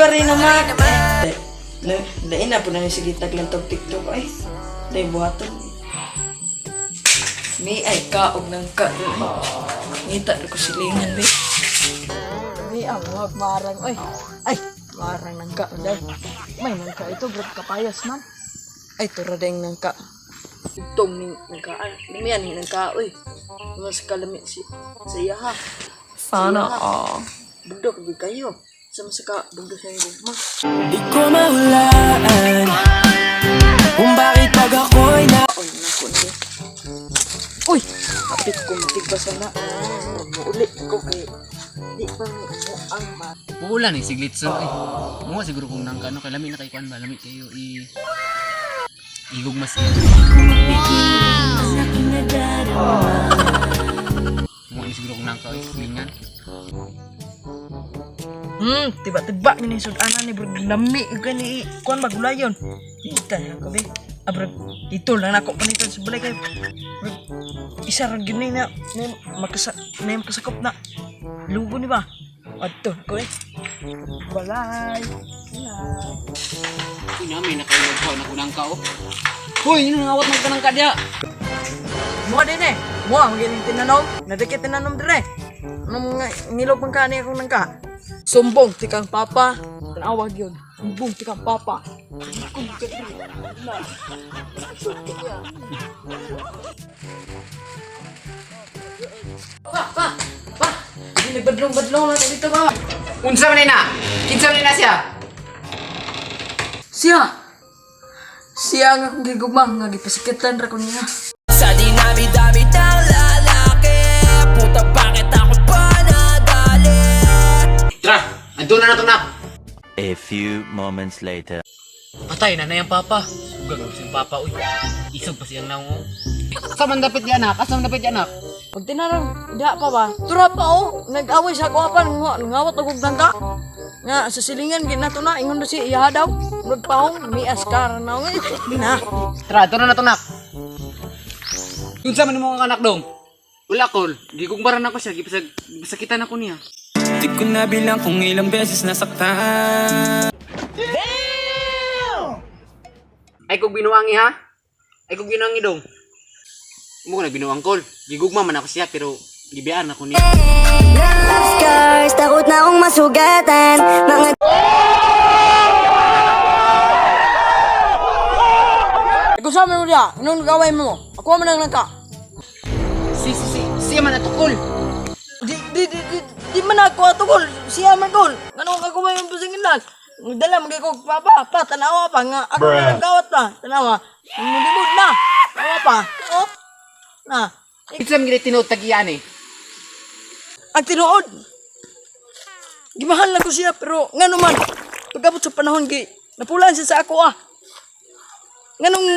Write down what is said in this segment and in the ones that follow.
Sorry naman. Eh, lain na po na sige taglan tog TikTok ay. Dai buhaton. Mi ay kaog ng ka. Ngita na ko silingan bi. Mi ang wag marang oy. Ay, marang nang ka day. May nang ka ito brad kapayas man. Ay tura ding nang ka. Itong ni nang ka. Ni ani nang ka oy. Mas kalami si sa iya ha. Sana all. Bugdok gyud kayo. Sa mas ka bugdok sa iyong gugma. Di ko mahulaan kung bakit pag ako'y na Oy, nako ni. Uy, hapit ko matigbasan na. Muuli ko kay di pa mi mo ang ma. Muulan eh, si Glitson eh. Mua siguro kung nangka no, kay lami na kay kuan ba, lami kayo i igugmas siya. Mua ni siguro kung nangka eh, lingan. Tiba-tiba ni sudanan ni bro lami gani kuan ba gulayon. Ita na ko be. Ah, bro, ito lang nako panitan sa balay kay bro, isa ra gyud ni na ni makasa ni makasakop na. Lugo ni ba? Adto ko eh. Balay. Balay. Uy, nami nakailog ko, naku nangka oh. Hoy, yun ang awat man ka nangka diya. Mua din eh. Mua, magaling tinanom. Nadikit tinanom dire. Anong mga ngilog pang kani akong nangka? Sumbong, tikang papa. Tanawag yun. Sumbong, tikang papa. Kung ka dire. Na. Pa, pa, pa. Hindi nagbadlong-badlong lang dito ba? Unsa man na? Kinsa man na siya? Siya. Siya nga akong gigugma nga gipasikitan ra ko niya. Sa dinami-dami ng lalaki, puta, bakit ako pa nadali? Tara, andun na na to nak. A few moments later. Patay na na yung papa. Ugag ang siyang papa uy. Isog pa siyang naong. Oh. Asa man dapat di anak? Asa man dapat di anak? Pag tinarang, da pa ba? Tura pa oh, nag-away sa ako apan, ngawat og nangka. Nga, sa silingan, ginato na, ingon na si iya daw. Murag pahong, mias ka na nga. Na, Tara, andun na na to nak. Unsa man mo ang anak dong? Wala kol. Gigugmaran ako siya, gipasag gipasakitan ako niya. Di ko na bilang kung ilang beses nasaktan. Ay kog binuangi ha? Ay kog binuangi dong. Mo ko nagbinuang kol. Gigugma man ako siya pero gibiyaan ako niya. Love scars, takot na akong masugatan. Mga ikaw sa mo diya, anong nag-away mo? Ako man ang nangka. Si si si siya man ato kol. Di man ako atugol, siya man gol. Ngano ka kumay yung pasingilan? Dala magay ko papa, pa, tanawa pa nga. Ako na nagkawat pa, tanawa. Mulibog na, tanawa pa. Oh, na. Kinsa man gid tinuod tagian eh. Ang tinuod. Gimahal na ko siya pero ngano man pagabot sa panahon gi napulaan siya sa ako ah. Nganong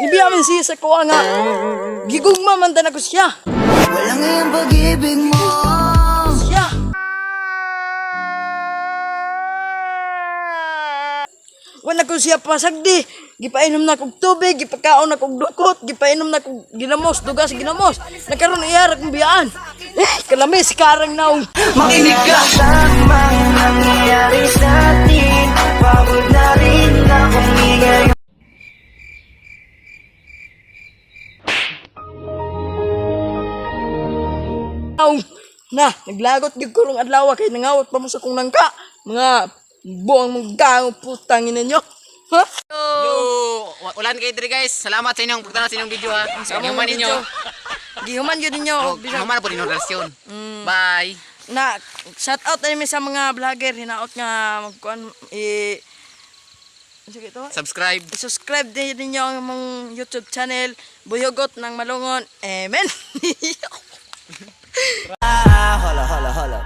nibiya man siya sa ako ah, nga gigugma man ta nako siya. walang iyong pag-ibig mo. Siya. Wala ko siya pasagdi. Gipainom na kog tubig, gipakaon na kog dukot, gipainom na kog ginamos, dugas ginamos. Nakaron iya ra kong biyaan. Eh, kalamis karang naong. Makinig ka! Tamang nangyayari sa atin, pagod na rin akong ingay. Aw, na, naglagot gyud ko rong adlaw kay nangawat pa mo sa kong nangka. Mga buang mong gang putang ina nyo. Ha? Yo, ulan kayo diri guys. Salamat sa inyong pagtanaw sa inyong video ha. Sa inyong ninyo. Gihuman gyud ninyo. Oh, human na po ninyo relasyon. Bye. Na shout out na mi sa mga vlogger hinaot nga magkuan i sige ito. Subscribe. I-subscribe din ninyo ang among YouTube channel Buyogot ng Malungon. Amen. Hola, hola, hola.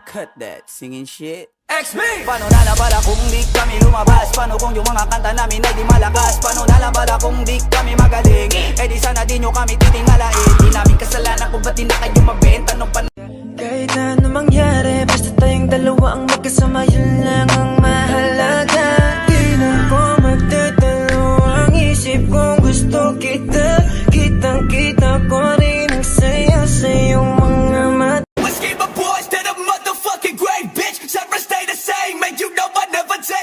Cut that singing shit. Paano na lang pala kung di kami lumabas? Paano kung yung mga kanta namin ay di malakas? Paano na lang pala kung di kami magaling? Eh di sana di nyo kami titingalain. Di namin kasalanan kung ba't di na kayo mabenta nung pan. Kahit na anong mangyari, basta tayong dalawa ang magkasama, yun lang ang mahalaga. Di na ako magdadalawang isip kung gusto kita. Kitang kita ko rin ang saya sa iyong mga mata. Let's keep my boys to the motherfucking grave, bitch. Never stay the same, and you know I never change.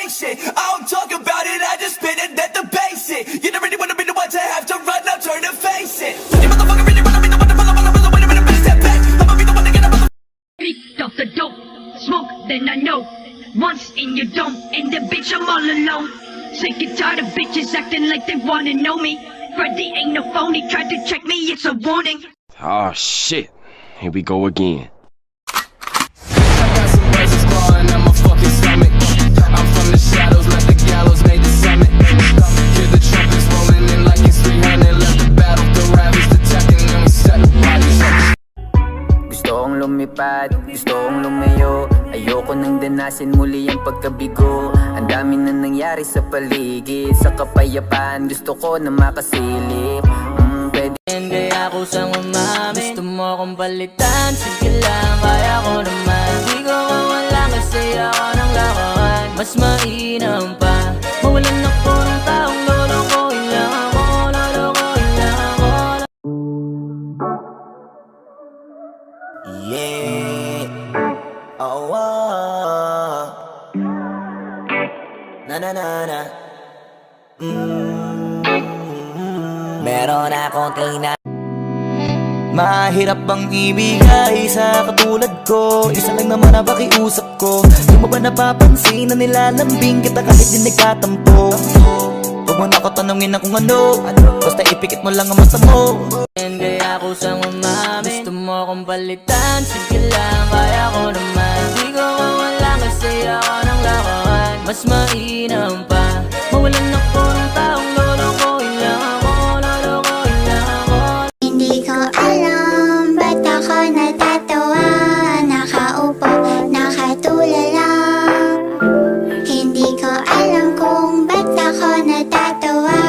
Acting like they wanna know me. Freddy ain't no phony, tried to check me, it's a warning. Oh shit. Here we go again. I got some razors clawing at my fucking stomach. I'm from the shadows, like the gallows made the summit. Hear the trumpets rolling in like it's 300. Left the battlefield ravaged, attacking, then we set the bodies up. Gusto kong lumipad, gusto kong lumayo. Ayoko nang danasin muli ang pagkabigo. Ang dami na nangyari sa paligid. Sa kapayapaan gusto ko na makasilip. Pwede Kaya ako sang umamin. Gusto mo akong palitan? Sige lang, kaya ko naman. Di ko mawala kasi ako ng laban. Mas mainam pa mawalan ako ng taong lolokohin lang ako. Lolokohin lang ako. Yeah. Oh. Na na na na. Meron akong tina. Mahirap bang ibigay sa katulad ko? Isa lang naman ang pakiusap ko. Di mo ba napapansin na nilalambing kita kahit di nagkatampo? Huwag mo na ako tanungin na kung ano, basta ipikit mo lang ang mata mo. Kaya ako sang umamin. Gusto mo akong palitan? Sige lang, kaya ko naman. Di ko mawala kasi ako ng laban. Mas mainam pa mawalan ako ng taong lolokohin lang ako. Lolokohin lang ako. Hindi ko alam ba't ako natatawa. Nakaupo, nakatulala. Hindi ko alam kung ba't ako natatawa.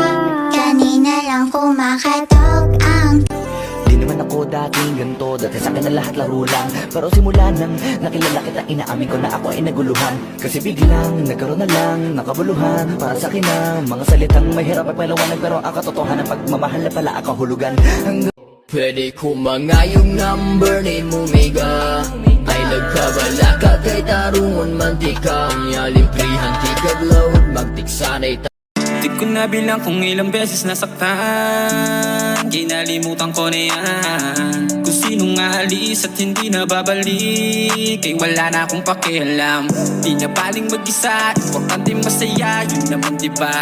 Kanina lang kumakatok ang Di naman ako dating ganito. Dati sa akin na lahat laro lang. Pero simula nang nakilala kita, inaamin ko na ako ay naguluhan. Kasi biglang nagkaroon na lang ng kabuluhan para sa akin ang mga salitang mahirap ay paliwanag. Pero ang katotohanan, pagmamahal na pala ang kahulugan. Hanggang Pwede ko mga yung number ni Mumiga. Ay nagkabala ka kay tarungon man di ka. Librihan di ka load, magtiksanay. Di ko na bilang kung ilang beses nasaktan. Kinalimutan ko na yan. Kung sinong aalis at hindi na babalik ay wala na akong pakialam. Di na baling mag-isa, importante masaya. Yun naman, diba?